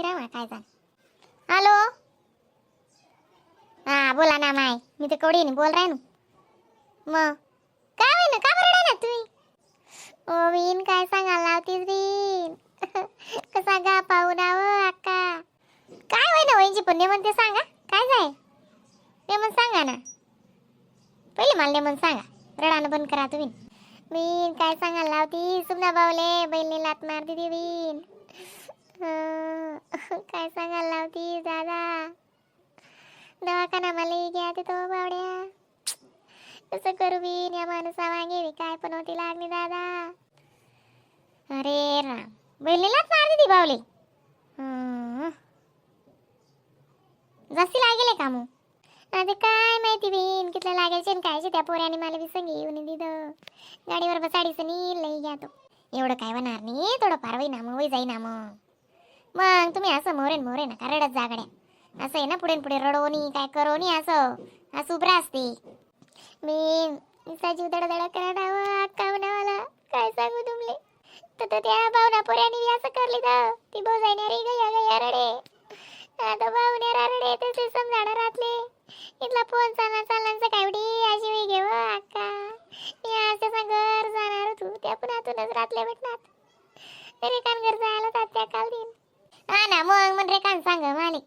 नाही राहा काय जाण. हॅलो, हा बोला ना माय. मी तर कवडी नाही बोल राय ना. मग काय होय ना, का बरं रडा ना तुम्ही? ओ बीन, काय सांगायला लावतीस बीन. कसा गा पाहू ना हो अक्का. काय होय ना वहिनी, पण नेमन ते सांगा. काय जाय नेमन सांगा ना पहिले मला. नेमन सांगा, रडानं बंद करा तुम्ही. बीन, काय सांगायला लावती. सुमना बावले बैलने लात मारती ती बीन. हं, काय सांगायला लावती दादा. दवाखाना मला घ्या ते तो बावड्या. कसं करू बीन, या माणूसा मागे बी काय पण होती लागली दादा. अरे राम, बैलीलाच मारली ती बावली. हं. जास्ती लागेल का मग? आता काय माहिती बीन कितलं लागायचे आणि कायचे. त्या पोऱ्याने मला बी संगी येऊन दिलं गाडीवर बसाडीचं नी लई घ्या तो. एवढं काय होणार नाही, थोडं फार होईना मग, होई जाईना मग. मग तुम्ही असं मोरे न मोरे नका रडत जागड्या. असं आहे ना, पुढे न पुढे रडो नी काय करो नी, असं असं उभं असते. मी निसा जीव दडदड करत अक्का मला. काय सांगू तुमले. तर तर त्या भावना पोऱ्याने बी असं करली तर ती भाऊ जाईना रे गया गया रडे. आता भाऊने रडे तसे समजाडा रातले. इथला फोन चालला चालला काय उडी अशी होई घेव अक्का. मी आज त्याचा घर जाणार तू त्या पण आतूनच रातले भेटणार. रेखान घर जायला तात्या काल दिन. हा ना मग मन रेखान सांग मालिक.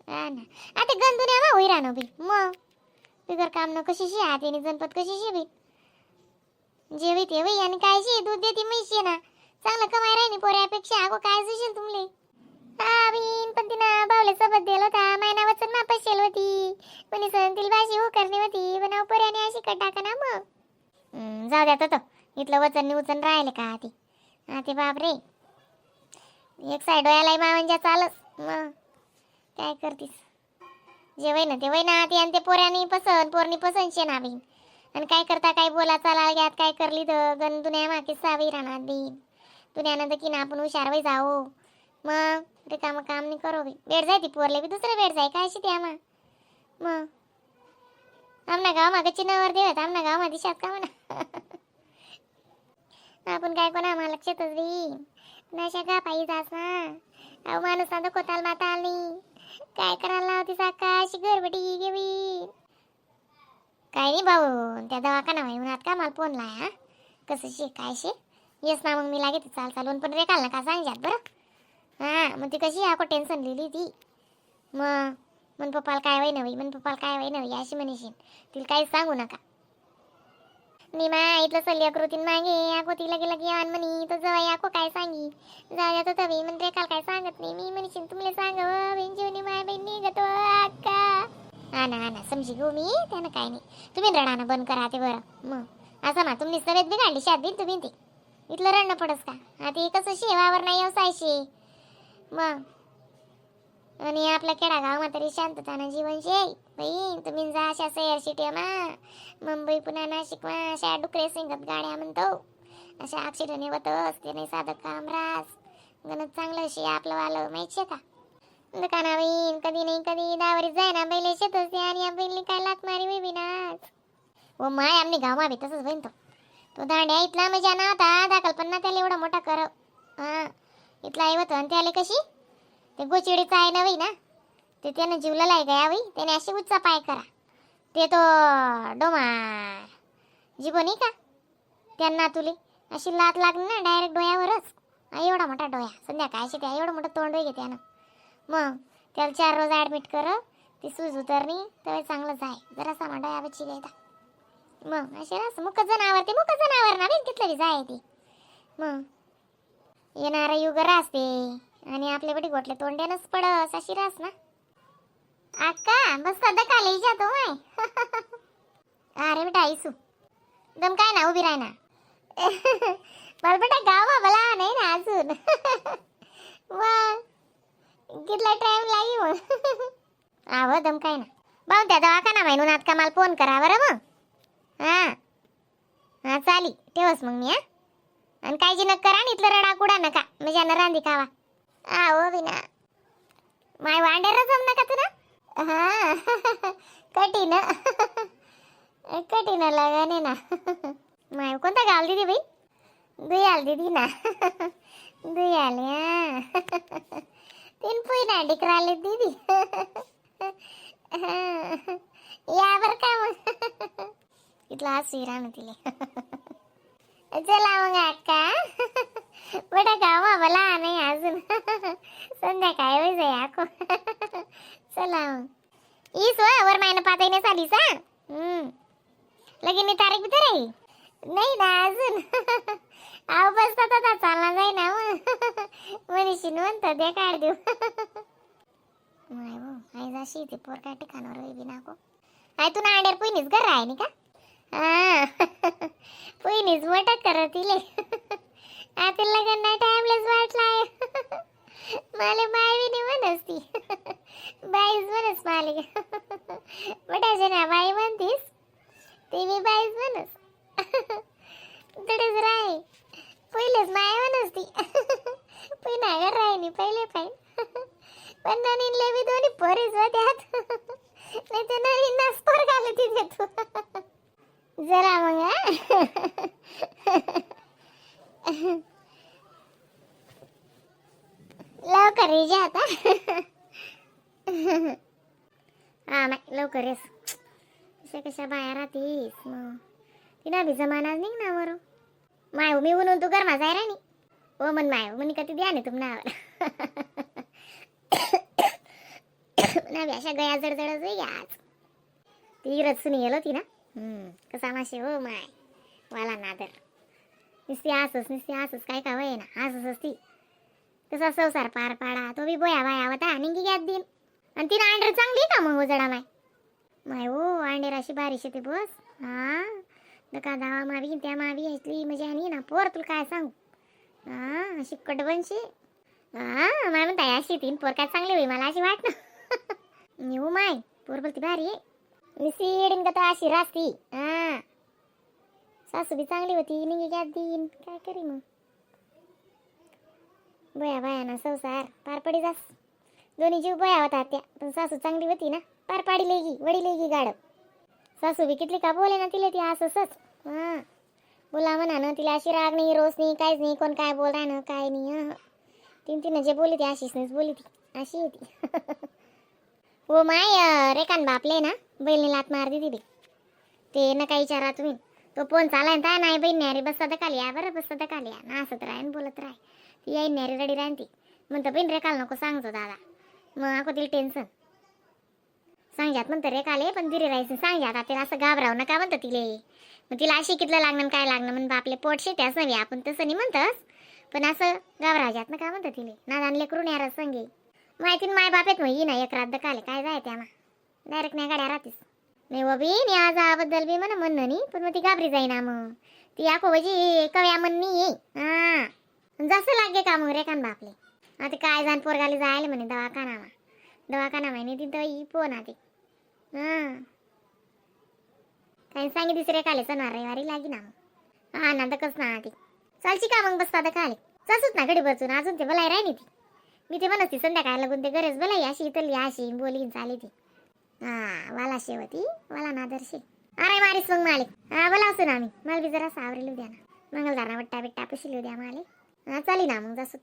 हा ना, आता गंदुन्या मा होई राहणं बी. मग बिगर काम न कशी शी हातीने जनपत कशी शी बी जेवी ते वई. आणि काय शी दूध देते म्हैशी ना, चांगलं कमाई राहिनी पोऱ्यापेक्षा. अगो काय सुशील तुमले. हा बीन, पण तिनं बावले सोबत दिलं होता मायना वचन मा पशेल होती कोणी सण तिला भाजी उकरणी होती. पण पोऱ्याने अशी कट टाका ना मग. जाऊ द्या तो इथलं वचन नि उचन राहिले का ती. हा ते बापरे, एक साईड डोळ्याला मावंजा चालस. मग काय करतीस, जे वय ना ते वय ना ती. आणि ते पोऱ्यानी पसंत पोरनी पसंत शे ना बीन. आणि काय करता, काय बोला चाला घ्यात काय करली तर गण दुन्या मागे सावी राहणार बीन. दुन्यानं तर की ना आपण हुशार वय जाओ. मग रिकामं काम नाही करो बी. वेळ जाय ती पोरले बी दुसरं वेळ जाय काय शी त्या. मग मग आमना गाव मागे चिन्हावर देवत आमना गाव मा दिशात का म्हणा. आपण काय कोणा आम्हाला लक्षातच बी नशा का पायी जास ना. अहो माणूस ना कोताल माताल नाही. काय करायला लावती साका अशी गरबडी घेवी. काय नाही भाऊ, त्या दवाखाना येऊन का मला फोन लाय. हा कसं शे काय शे येस ना. मग मी लागे ते चाल चालून पण रेकाल नका सांगजात बरं. हा मग ती कशी आको टेन्शन लिहिली ती. मग मन पप्पाला काय वय नवी, मन पप्पाला काय वय नवी अशी म्हणशील. तिला काहीच सांगू नका. मी मा इथलं सल्ली कृतीन मागे आको ती लगे लगे आण म्हणी तर जवळ आको काय सांगी. जाऊ द्या तो तवी मन रेकाल काय सांगत नाही मी. म्हणशील तुमले सांग बहीण जीवनी माय बहीण निघतो अक्का. हा ना, हा ना, समजी घेऊ मी त्यानं काय नाही. तुम्ही रडानं बंद करा ते बरं. मग असं ना तुम्ही तब्येत बिघाडली शात बिन तुम्ही ते इथलं रडणं पडस का. हा ते कसं शेवावर नाही व्यवसायशी मग. आणि आपल्या खेडागाव तरी शांततानं जीवन शे बहीण. तुम्ही जा अशा सैर सिटी मा, मुंबई पुन्हा नाशिक मा अशा डुकरे सिंगत गाड्या म्हणतो अशा ऍक्सिडेंट होतच ते नाही. साधं काम रास गणत चांगलं शे आपलं वालं माहिती का. दुकाना बहीण कधी नाही कधी दावरी जाय ना बैले शेतच. आणि या बहिणी काय लात मारी बिनाच. ओ my, आमनी गावा बी तसंच बहीण. तो तो दांड्या इथला मजा ना होता दाखल पण ना त्याला एवढा मोठा कर. हा इथला आहे होतं. आणि त्याला कशी ते गोचिडीचा आहे ना बाई ना, ते त्यानं जीवला आहे गया बाई. त्याने अशी उच्चा पाय करा ते तो डोमा जिबो नाही का त्यांना तुले अशी लात लागली ना डायरेक्ट डोळ्यावरच. एवढा मोठा डोळ्या संध्याकाळशी त्या एवढं मोठं तोंड होई त्यानं. मग त्याला 4 रोज ॲडमिट कर, ती सूज उतरणी तेव्हा चांगलंच आहे. जरासा मा डोळ्या बची गायता. मग असे रास मुक जनावर ते मुक जनावर ना बिन तिथलं बी जाय ती. मग येणारा युग रासते आणि आपल्या बडी गोटले तोंड्यानंच पडस अशी रास ना अक्का. बस सदा काले जातो माय. अरे बेटा आईसू दम काय ना उभी राह ना. बरं बेटा, गावा भला नाही ना अजून. वा कितला टाइम लागी मग. आव दम काय ना भाऊ, त्या दवाखाना माहिनून आज का मला फोन करा बरं मग. हा हा चाली ठेवस मग मी. हा आणि काळजी न करा आणि इथलं रडा कुडा नका म्हणजे यानं रांदी खावा. आहो बिना माय वांड्याला जम नका तुला. हा कठीण कठीण लगाने ना माय. कोणता गाल दिदी बाई? दुयाल दिदी ना दुयाल. हा तीन पुई. ना डिकराले दीदी. या बर का मग. इथला हसू राहणं तिले. चला मग अक्का, बेटा गावा मला नाही अजून, संध्याकाळी होई जाई आको. चला मग. ईस वर मायनं पाहता नाही चालीस. हा, लगीन तारीख बी तर नाही ना अजून. अहो बसतात आता, चालना जाई ना मग. मनीषी म्हणतो दे काढ देऊ. माय हो आई जाशी ते पोर काय ठिकाणावर होई बी नाको. आई तू ना अंड्यार पुईनीच घर आहे नी का? हा, पुईनीच मोठं करत तिले. आता लग्न नाही टाइमलेच वाटलाय माले. माय बी नाही म्हणस ती, बाईच म्हणस माले. मोठ्याचे ना बाई म्हणतीस, ती बी बाईच म्हणस. तडेच राय पहिलेच माय म्हणस ती. पहिला घर राहिली पहिले पाहिजे, पण नवीन बी दोन्ही पोरीच होत्यात, नाही तर नवीन नास पोर घालू तिथे तू. जरा मग हा. लवकर ये जा आता. हा नाही, लवकर येस. कशा कशा बाया राहतीस मग. तिना बी जमाना निघ ना बरं. माय मी उन्हून तू गरमा जाय राणी हो म्हण. माय म्हणे कधी द्या ना तुम्हाला ना बी. अशा गया जडजडच होई आज. ती इरत सुनी गेलो ती ना. कसा माशे हो माय वाला नादर. नुसती असंच, नुसती असंच. काय का वय ना, असंच असती. कसा संसार पार पाडा तो बी बोया बाया होता निंगी घ्यात दिन. आणि तिनं अंडर चांगली का मग उजडा माय? माय हो, अंडेर अशी बारीश येते बस. हा दका दावा मावी त्या मावी असली म्हणजे. आणि ना पोर तुला काय सांगू, हा अशी कटबनशी. हा माय म्हणताय अशी तीन पोर काय चांगली होई मला अशी वाट ना. हो माय, पोर बोलती भारी आहे. निसी का तर अशी रास्ती. हा सासू बी चांगली होती, निघी घ्यात देईन. काय करी मग, बया बाया ना संसार पार पडी जास. दोन्ही जीव बया होता त्या, पण सासू चांगली होती ना, पार पाडी लेगी वडी लेगी गाड. सासू बी कितली का बोले ना तिले, ती असंच. हा बोला म्हणा ना तिला, अशी राग नाही, रोस नाही, काहीच नाही. कोण काय बोल ना काय नाही. हं तीन तिनं जे बोली ती अशीच नाहीच बोली ती, अशी होती. हो माय, रेकान बापले ना बैलनी लात मार दिली बी. ते नका विचारा तुम्ही. तो फोन चालाय ना नाही बहीण न्यारी बसता तर खाली या बरं, बसता तर खाली या ना. असत राय बोलत राय ती आई न्यारी रडी राहन ती. म्हणतं बहीण रेकाल नको सांगतो दादा, मग आको तिला टेन्शन सांगजात. म्हणतं रेकाले पण दिरे राहायचं सांगजात. आता तिला असं घाबराव नका म्हणतं तिले. मग तिला अशी कितलं लागणं आणि काय लागणं म्हण. बापले पोट शेत्यास नव्हे आपण तसं नाही म्हणतस, पण असं घाबरावजात ना का म्हणतं तिले. नादान लेकरून यार संगे माहिती माय बापेत. मग ये ना एक रात दकाले काय जाय त्या डायरेक्ट नाही गाड्या राहतीस नाही व बी नाही. आजाबद्दल बी म्हणा म्हणणं नाही, पण मग ती घाबरी जाईना. मग ती याको वजी कव्या म्हणणी ये. हा जसं लागे का मग रेकान बापले. आता काय जाण पोरगाले जायला म्हणे दवाखानामा. दवाखाना म्हणे तिथं ई फोन आते. हा काही सांगी दुसरे काले सणवार रविवारी लागी ना मग. हा ना दकच ना ती चालची का मग बसता दकाले चासूच ना घडी बसून. अजून ते बोलाय राहिली ती. मी ते म्हणत ती संध्याकाळ लागून ते गरज बोलाई अशी इथली अशी बोलीन चाली ती. हा वाला शेवती वाला नादरशे. अरे मारीस मग माले. हा बोला असू ना आम्ही. मला बी जरा सावरेल द्या ना, मंगलदारा वट्टा बिट्टा पुशील द्या माले. हा चाली ना मग जसं.